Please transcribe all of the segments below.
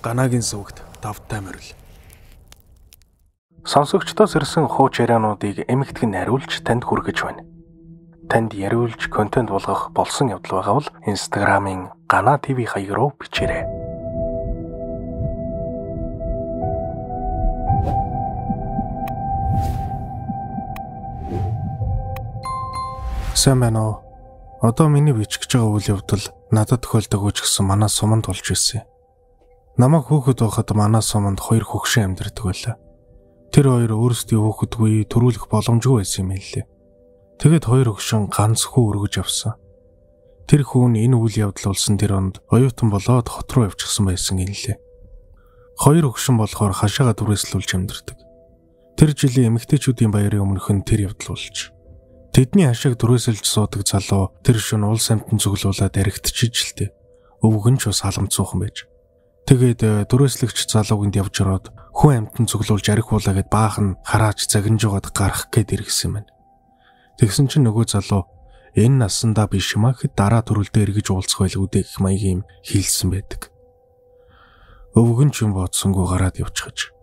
Ганагийн сувагт тавтай морил. Сонсогчдоос ирсэн хууч яриануудыг эмэгтгэн найруулж танд хүргэж байна. Танд яриулж контент болгох болсон явдал байгаа бол Instagram-ын Гана ТV хаяг руу бичээрэй. Сайн байна уу? Одоо миний бичих гэж байгаа үйл явдал надад тохиолдоогүй ч гэсэн манай суманд болж ирсэн. Намайг хүүхэд байхад манай суманд хоёр хөгшин амьдардаг байлаа. Тэр хоёр өөрсдийн хүүхэдгүй төрүүлэх боломжгүй байсан юм хэллээ. Тэгэд хоёр хөгшин ганц хүү өргөж авсан. Тэр хүн энэ үйл явдал болсон тэр онд оюутан болоод хот руу явчихсан байсан гинлээ. Хоёр хөгшин болохоор хашаага түрээслүүлж амьдардаг. Тэр жилийн эмэгтэйчүүдийн баярын өмнөхөн тэр явдал болж. Тэдний хашааг түрээсэлж суудаг залуу тэр шөнө улс амтан цуглуулад аригдчихэж л дээ. Өвгөн ч бас халамцуухан байж. Тэгээд түрээслэгч залуугинд явж ороод хүн амтан цуглуулж арих уулаа гэд баахан харааж загинжгаад гарах гээд иргэсэн юм байна. Тэгсэн чинь нөгөө залуу энэ насандаа биш юм а гэхэд дараа төрөлдөө эргэж уулзах байлгүй дээ гэх маягийн юм хийлсэн байдаг. Өвгөн ч юм бодсонгүй гараад явчихж.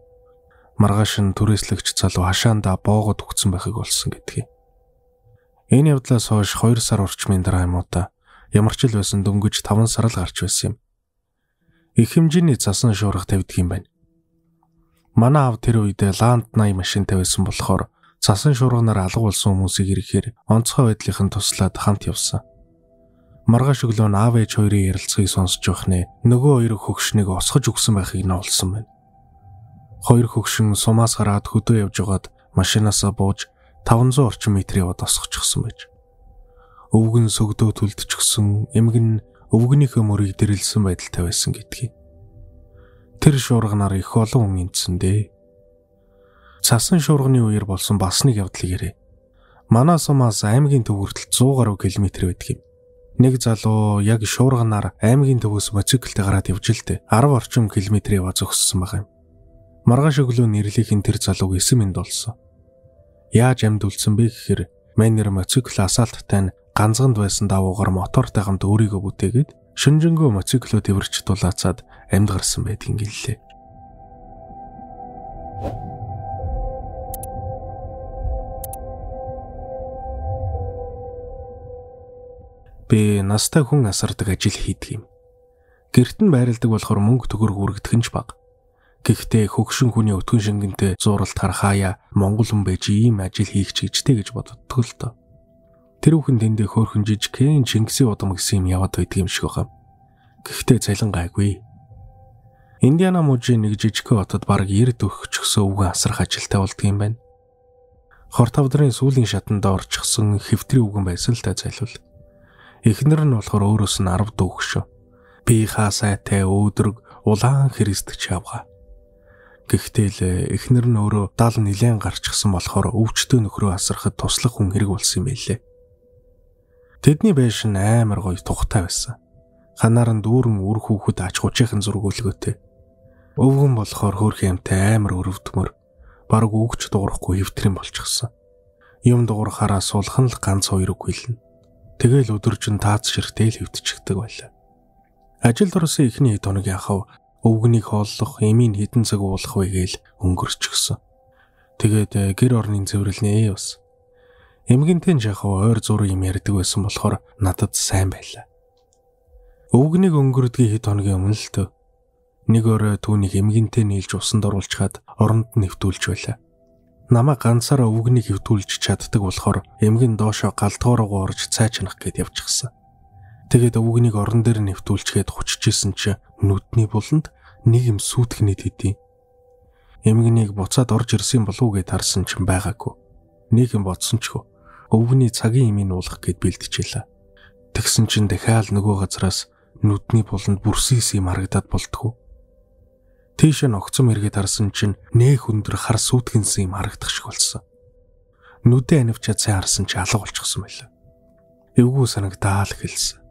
Маргааш нь түрээслэгч залуу хашаандаа боогод өгцөн байхыг олсон гэдгийг. Энэ явдлаас хойш 2 сар орчмын дараа юм уу та ямар ч л байсан дөнгөж 5 сар л гарч байсан юм. Их хэмжээний цасан шуурга тавьдаг юм байна. Манай аав тэр үед Ланд 80 машинтай байсан болохоор цасан шуурганаар алга болсон хүмүүсийг ирэхээр онцгой байдлынхан туслаад хамт явсан. Маргааш өглөө нь аав ээж хоёрын ярилцлагыг сонсож байхнээ нөгөө хоёр хөгшнийг осгож өгсөн байхыг нь олсон байна. Хоёр хөгшин сумаас гараад хөдөө явж байгаад машинаасаа бууж 500 орчим метр яваад осгочихсон байж. Өвгөн сөгдөө түлдчихсэн, эмгэн өвгөнийхөө мөрийг дэрэлсэн байдалтай байсан гэдгийг. Тэр шуурганаар их олон хүн эндсэн дээ. Цасан шуурганы үеэр болсон бас нэг явдлыг ярив. Манай сумаас аймгийн төв хүртэл 100 гаруй километр байдаг юм. Нэг залуу яг шуурганаар аймгийн төвөөс мотоциклтэй гараад явж л дээ. 10 орчим километр яваа зогссон байгаа юм. Маргааш өглөө нэрлэхийн тэр залууг эсэм энд болсон. Яаж амьд үлдсэн бэ гэхээр манер мотоцикл асаалттай нь ганцганд байсан давуугаар мотортой хамт өөрийгөө бүтээгээд шүнжэнгөө мотоциклөө тэвэрч дулаацаад амьд гарсан байдгийг гэллээ. Би настай хүн асардаг ажил хийдэг юм. Гэрт нь байрладаг болохоор мөнгө төгрөг үргэдэх нь ч бага. Гэхдээ хөгшин хүний өтгөн шингэнтэй зууралтахаар хаяа монгол хүн байж ийм ажил хийх ч гэжтэй гэж боддоггүй л доо. Тэр бүхэн тэндээ хөөрхөн жижигхэн Чингисийн удам гэсэн юм яваад байдаг юм шиг байгаа. Гэхдээ цалин гайгүй. Индиана мужийн нэг жижигхэн хотод бараг 90 төгсчихсөн өвгөн асрах ажилтай болдго юм байна. Хор тавдрын сүүлийн шатанд орчихсон хэвтрийн өвгөн байсан л та зайлвал. Эхнэр нь болохоор өөрөөс нь 10 дүү хөшөө. Би хаа сайтай өөдрөг улаан христч явгаа. Гэхдээ л эхнэр нь өөрөө 70 нилээн гарчихсан болохоор өвчтөө нөхрөө асрахад туслах хүн хэрэг болсон юм байлээ. Тэдний байшин амар гоё тухтай байсан. Ханаар нь дүүрэн үр хүүхэд ач хучийнхан зураг өлгөөтэй. Өвгөн болохоор хөөрхөн амтай амар өрөвдмөр. Бараг үгч дуурахгүй хэвтрийн болчихсон. Юм дуурахаараа суулхан л ганц хоёр үг хэлнэ. Тэгэл өдөржин таац ширтэл хэвтчихдэг байлаа. Ажилд орсон эхний хэд хоног яхав өвгөнийг хооллох, эмийг хэдэн цаг уулах вэ гээл өнгөрчихсөн. Тэгээд гэр орны цэвэрлэнэ бас. Эмгэнтэй нь яхав ойр зур юм ярьдаг байсан болохоор надад сайн байлаа. Өвгөнийг өнгөрдгийг хэд хоногийн өмнө л төө. Нэг орой түүнийг эмгэнтэй нийлж усанд оруулчихад оронд нь хэвтүүлж байлаа. Намайг ганцаараа өвгөнийг хэвтүүлж чаддаг болохоор эмгэн доошоо галдгоороо орж цай чанах гээд явчихсан. Тэгээд өвгөнийг орон дээр нь хэвтүүлчгээд хучижсэн чи нүдний буланд нэг юм сүйтгэнэ тэдий. Эмгэнийг буцаад орж ирсэн болов уу гэд харсан чинь байгаагүй. Нэг юм бодсон ч хөө. Өвгөний цагийн имийг уулах гээд бэлтжээлээ. Тэгсэн чинь дахиад нөгөө газараас нүдний буланд бүрсээс юм харагдаад болтгоо. Тийш нь огцом эргээд харсан чинь нэх өндөр хар сүйтгэнсэн юм харагдах шиг болсон. Нүдээ анивчаад сайн харсан чи алга болчихсон байлаа. Эвгүй санагдаал эхэлсэн.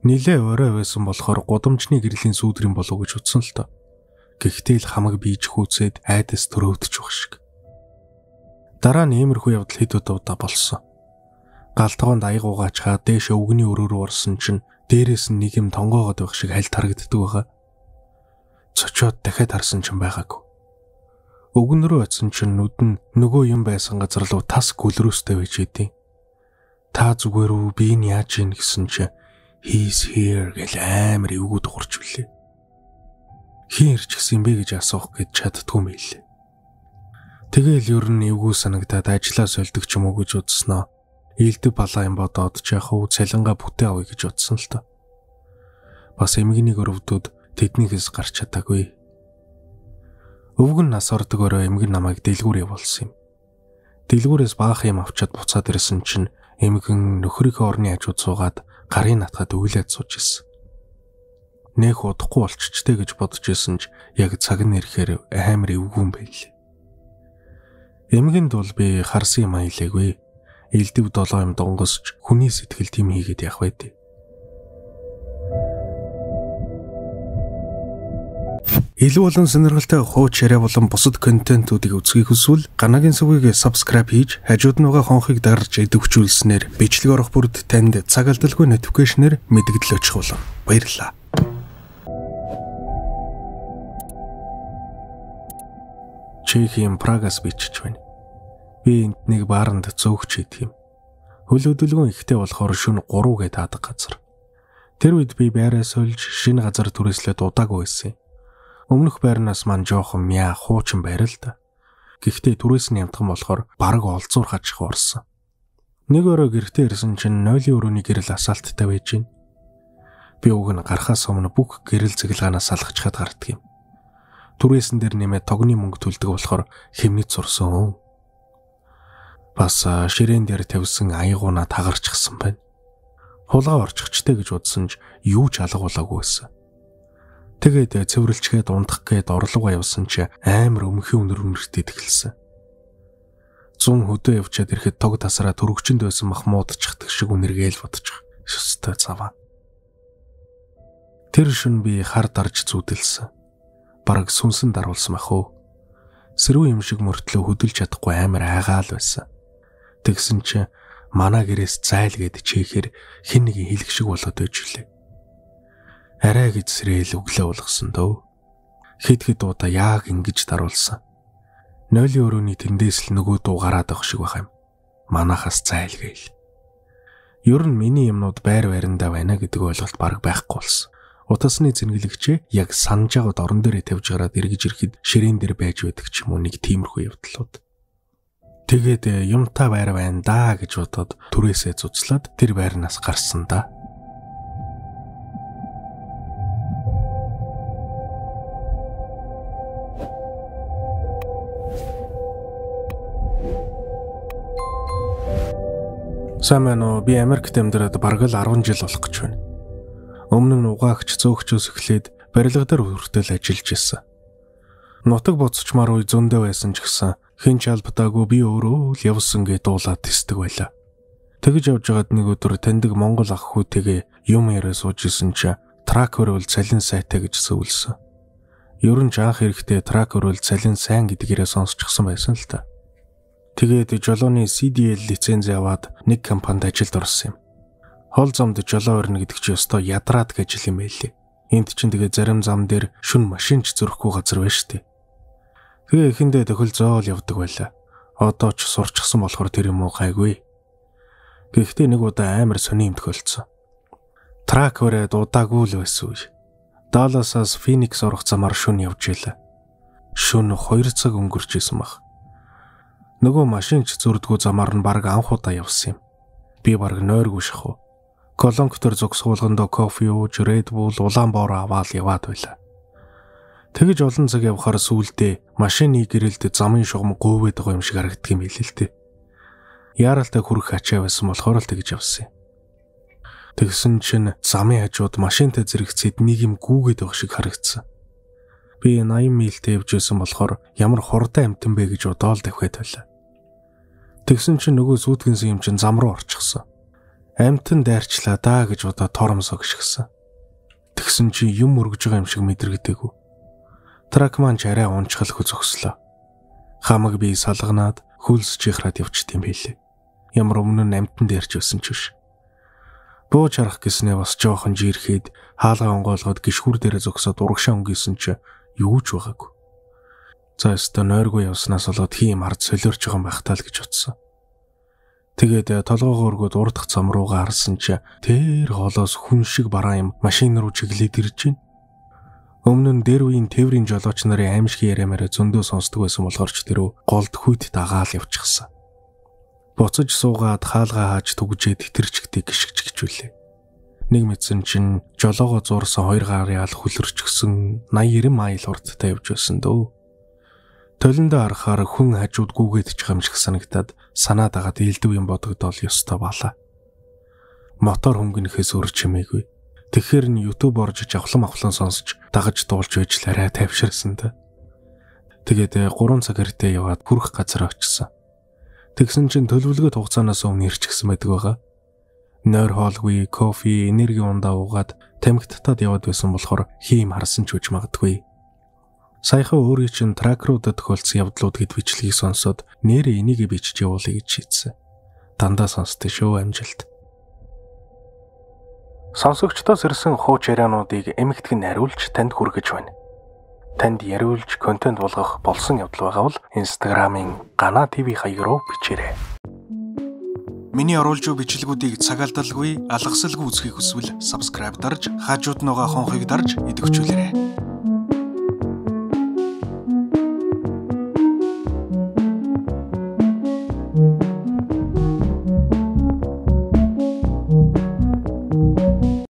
Нилээ орой байсан болохоор гудамжны гэрлийн сүүдрийн болов гэж утсан л тоо. Гэхдээ л хамаг бийж хүүцээд айдас төрөвдөж байх шиг. Дараа нь иймэрхүү явдал хэд удаа болсон. Галтгоонд аяг угаачхаа дээш өвгөний өрөө рүү орсон чинь дээрээс нь нэг юм тонгоогоод байх шиг хальт харагддаг байгаа. Цочоод дахиад харсан ч байгаагүй. Өгөн рүү очсон чинь нүд нь нөгөө юм байсан газар руу тас гүлрөөстэй байж идэв. Та зүгээр үү, би энэ яаж ийн гэсэн чи he's here гэл амар эвгүй дуурч үлээ. Хин ирчихсэн юм бэ гэж асуух гэж чаддгүй юм билээ. Тэгэл ер нь эвгүй санагдаад ажлаа сольдог ч юм уу гэж бодсноо. Илдэв балаа юм бодоод ч яах вэ, цалингаа бүтээ авъя гэж бодсон л доо. Бас эмгэнийг өрөвдөөд тэднийхээс гарч чадаагүй. Өвгөн нас ордог өрөө эмгэн намайг дэлгүүр явуулсан юм. Дэлгүүрээс баах юм авчиад буцаад ирсэн чинь эмгэн нөхрийнхөө орны хажууд суугаад гарын натгаад уйлаад сууж исэн. Нэх удахгүй болчихчтэй гэж бодож исэн ч яг цаг нь ирэхээр амар эвгүй юм байлээ. Эмгэнд бол би харсан юм аялаагүй. Элдв долоо юм донгосч хүний сэтгэл тийм хийгээд явах байд. Илүү олон сонирхолтой хууч яриа болон бусад контентуудыг үзэхийг хүсвэл Ганагийн сүгийг subscribe хийж хажууд нь байгаа хонхыг дарж идэвхжүүлснээр бичлэг орох бүрд танд цаг алдалгүй notification-ээр мэдэгдэл очих болно. Баярлалаа. Чехийн Прагаас бичиж байна. Би энд нэг бааранд зөөгч хийдэг юм. Хөл хөдөлгөөн ихтэй болохоор шөнө 3 гээ таадаг газар. Тэр үед би байраа сольж шинэ газар түрээслээд удаагүй байсан. Өмнөх байрнаас мань жоохон мяа хуучин байр л да. Гэхдээ түрээсний амтхан болохоор бараг олзуур хачих орсон. Нэг өрөө гэртээ ирсэн чинь нойлын өрөөний гэрэл асаалттай байж гин. Би уг нь гарахаас өмнө бүх гэрэл цэглэгаанаас салгачхад гардаг юм. Түрээсэн дээр нэмээ тогны мөнгө төлдөг болохоор хэмнэж сурсан. Бас ширээн дээр тавьсан аягуунаа тагарчихсан байна. Хулгай орчихчтэй гэж бодсон ч юу ч алга болоогүй байсан. Тэгээд цэвэрлчгээд ундах гээд орлого явсан чи амар өмхий үнэр үнэртэй эхэлсэн. 100 хөдөө явчаад ирэхэд тог тасраа төрөгчөнд байсан мах муудчихдаг шиг үнэргээл бодчих. Шөстэй цаваа. Тэр шүн би хар дарж зүудэлсэн. Бараг сүнсэн даруулсан бах уу. Сэрүү юм шиг мөртлөө хөдөлж чадахгүй амар айгаал байсан. Тэгсэн чи манай гэрээс зайлгээд чийхээр хэн нэгэн хэлэх шиг болоод байж үлээ. Арай гэж сэрээл өглөө болгосон дөө. Хэд хэд удаа яг ингэж даруулсан. Нойлын өрөөний тэндээс л нөгөө дуу гараад авах шиг байх юм. Манахаас зайлгээл. Ер нь миний юмнууд байр байрандаа байна гэдэг ойлголт бараг байхгүй болсон. Утасны зэнгэлэгчээ яг санаж байгаад орон дээрээ тавьж гараад эргэж ирэхэд ширээн дээр байж байдаг ч юм уу нэг тиймэрхүү явдлууд. Тэгээд юмтай байр байна даа гэж бодоод түрээсээ цуцлаад тэр байрнаас гарсан да. Сайн байна уу? Би Америкт амьдраад бараг л 10 жил болох гэж байна. Өмнө нь угаагч зөөгчөөс эхлээд барилга дээр хүртэл ажиллаж байсан. Нутаг буцчмаар үе зөндөө байсан ч гэсэн хэн ч албатаагүй би өөрөө л явсан гэж дуулаад тэсдэг байлаа. Тэгж явж байгаад нэг өдөр таньдаг монгол ах хүүтэйгээ юм яриа сууж исэн чи трак өрөөл цалин сайтай гэж зөвлөсөн. Ер нь ч анх эрэхтэй трак өрөөл цалин сайн гэдэг яриа сонсчихсан байсан л та. Тэгээд жолооны CDL лиценз аваад нэг компанид ажилд орсон юм. Хол замд жолоо өрнө гэдэг чи ёстой ядраад ажил юм байлээ. Энд чинь тэгээ зарим зам дээр шүн машинч зөрөхгүй газар байна штэ. Тэгээ эхэндээ тохилцоол явдаг байлаа. Одоо ч сурчсан болохоор тэр юм уу гайгүй. Гэхдээ нэг удаа амар сони юм тохиолдсон. Трак өрөөд удаагүй л байсан үе. Далласаас Феникс орох замаар шүн явж байлаа. Шүн 2 цаг өнгөрч исэн баг. Нөгөө машинч зөрдгөө замаар нь бараг анх удаа явсан юм. Би бараг нойргүй шахав. Колонктор зогсуулгандоо кофе ууж, Red Bull, улаан боор аваад яваад байлаа. Тэгэж олон цаг явхаар сүүлдээ машины гэрэлд замын шугам гуйвээд байгаа юм шиг харагддаг юм билээ л дээ. Яаралтай хүрэх ачаа байсан болохоор л тэгж явсан юм. Тэгсэн чинь замын хажууд машинтай зэрэгцээд нэг юм гүүгээд байгаа шиг харагдсан. Би 80 милтэй явж байсан болохоор ямар хурдан амтан бэ гэж бодоол давхиад байлаа. Тэгсэн чинь нөгөө сүйтгэнсэн юм чинь зам руу орчихсон. Амтан дайрчлаа даа гэж бодоод торомсоо гიშгсэн. Тэгсэн чинь юм өргөж байгаа юм шиг мэдрэгдээгүй. Трак маань ч арай унчгалгүй зогслоо. Хамаг би салганаад хөлс чихраад явчихд юм байлээ. Ямар өмнө нь амтан дайрч байсан ч биш. Бууж харах гэснээ бас жоохон жирэхэд хаалгаа онгоолгоод гიშгүүр дээрээ зогсоод урагшаа өнгөсөн чи юу ч байгаагүй. За өстө нойргүй явснаас болоод хийм ард солиорч байгаа юм байх таа л гэж утсан. Тэгээд толгоогоо өргөөд урдах зам руугаа харсан чи тэр холоос хүн шиг бараа юм машин руу чиглээд ирж байна. Өмнө нь дээр үеийн тээврийн жолооч нарын аимшиг яриамаараа зөндөө сонсдог байсан болохоор ч тэрөө голд хүйт дагаал явчихсан. Буцаж суугаад хаалгаа хааж түгжээд тэтэрчгтээ гიშгч гिचүүлээ. Нэг мэдсэн чинь жолоогоо зуурсан хоёр гарын ал хөлөрчгсөн 80 90 майл хурдтай явж байсан дөө. Толиндоо харахаар хүн хажууд гүгээд ч юм шиг санагдаад санаа дагаад илдэв юм бодогдоол ёстой балаа. Мотор хөнгөнөхөөс өөр чимээгүй. Тэгэхээр нь YouTube орж жавхлан авхлан сонсож дагаж дуулж байж л арай тайвширсан та. Тэгээд 3 цаг хэртээ яваад хүрэх газар очсон. Тэгсэн чинь төлөвлөгөө хугацаанаас өмнө ирчихсэн байдаг байгаа. Нойр хоолгүй, кофе, энерги ундаа уугаад тамхи татаад яваад байсан болохоор хийм харсан ч үж магадгүй. Саяхан өөрийн чинь трак руудад тохиолдсон явдлууд гэд бичлэгийг сонсоод нэрээ энийг бичиж явуулъя гэж шийдсэн. Дандаа сонсдоо шүү амжилт. Сонсогчдоос ирсэн хууч яриануудыг эмэгтгэн хариулж танд хүргэж байна. Танд яриулж контент болгох болсон явдал байгаа бол Instagram-ын Гана ТV хаяг руу бичээрэй. Миний оруулж буй бичлэгүүдийг цаг алдалгүй, алгасалгүй үзэхийг хүсвэл subscribe дарж, хажууд нь байгаа хонхыг дарж идэвхжүүлээрэй.